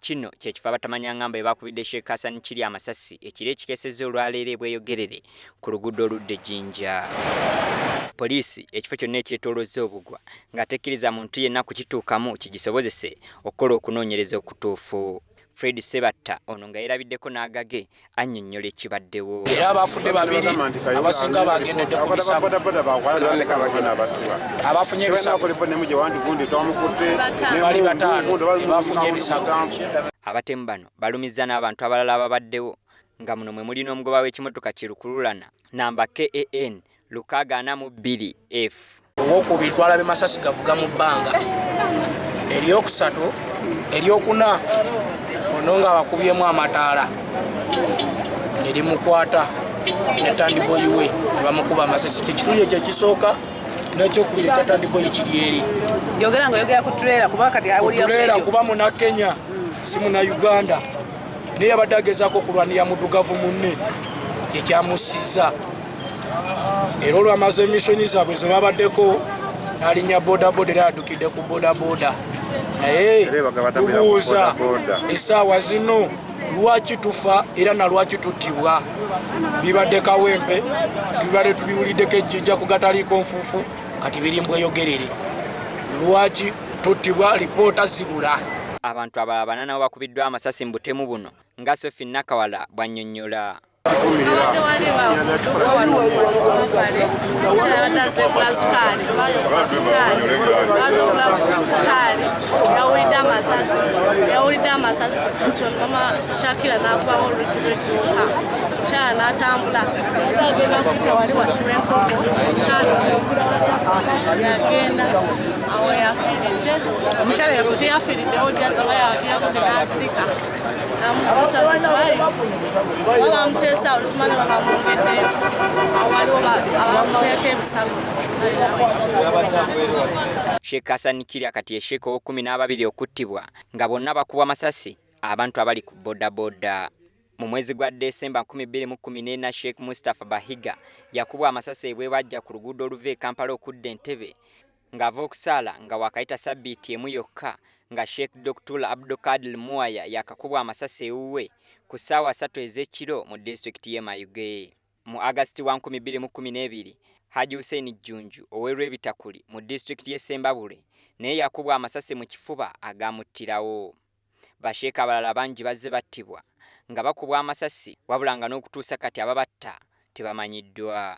Kino kye kifo abatamanyangamba bwe bakubidde Sheikh Hassan Kirya amasasi ekiro ekikeesezza olwaleero e Bweyogerere ku luguudo oludda e Jinja. Poliisi ekifo kyonna ekyetoolozza obugwa nga tekkiriza muntu yenna kukituukamu kigisobozese okukola okunoonyereza okutuufu. Fred Ssebatta ono nga yeerabiddeko n'agage annyonnyola ekibaddewo. Era abafudde babiri, abasinga bagendedde ku bisago, abafunye ebisago bali bataano, bafunye ebisago. Abatemu bano balumizza n'abantu abalala ababaddewo nga muno mwe muli n'omugoba w'ekimotoka ki lukululana namba KAN 642 F. Owokubiri twalabye masasi gavuga mu bbanga, eryokusatu, eryokuna ono nga bakubyemu amataala ne limukwata ne tandiboyi we ne bamukuba amasasi. Ekituli ekyo ekisooka n'ekyokubiri ekya tandiboyi kiri eri. Yogera nga oyogera ku trailer, kuba kati awulira Trailer, kuba muna Kenya, si muna Uganda, naye yabadde agezaako okulwanira muddugavu munne kyekyamussizza. Era olwamaze mission zaabwe ze babaddeko, n'alinnya bodaboda era yaddukidde ku bodaboda. Naye tubuuza essaawa zino, lwaki tufa era na lwaki tuttibwa? Bibadde Kawempe, tubadde tubiwuliddeko ejjijja ku gataliiko nfuufu, kati biri Mbweyogerere. Lwaki tuttibwa? Lipoota zibula. Abantu abalala bana nabo bakubiddwa amasasi mu butemu buno nga Sophie Nakawala bw'annyonnyola. Abadde wali omukyala azze kugula sukaali, aze kugula sukaali, yawulidde amasasi, yawulidde amasasi nti ono mama Shakira n'akubawo oluggi lw'edduuka. Omukyala n'atambula agenda kuyita wali wati w'enkoko, omukyala yagenda awo yafiiridde. Omukyala teyafiiriddewo, just oba yagudde n'azirika, namukusa mu ddwaliro oba bamuteesa awo, tetumanyi oba bamwongeddeyo. Awo waliwo abafuneko ebisago. Sheikh Hassan Kirya kati ye Sheikh ow'okkumi n'ababiri okuttibwa nga bonna bakubwa masasi abantu abali ku bodaboda. Mu mwezi gwa Desemba 2014, Sheikh Mustapha Bahiga yakubwa amasasi e Bwebajja ku luguudo oluva e Kampala okudda Entebbe ng'ava okusaala, nga waakayita sabbiiti emu yokka nga Sheikh Dr. Abdulkadir Muwaya yakakubwa amasasi ewuwe ku ssaawa 3 ez'ekiro mu disitulikiti y'e Mayuge. Mu Agasiti wa 2012, Haji Hussein Jjunju ow'e Lwebitakuli mu disitulikiti y'e Ssembabule naye yakubwa amasasi mu kifuba agaamuttirawo. Basheeka abalala bangi bazze battibwa nga bakubwa amasasi, wabula nga n'okutuusa kati ababatta tebamanyiddwa.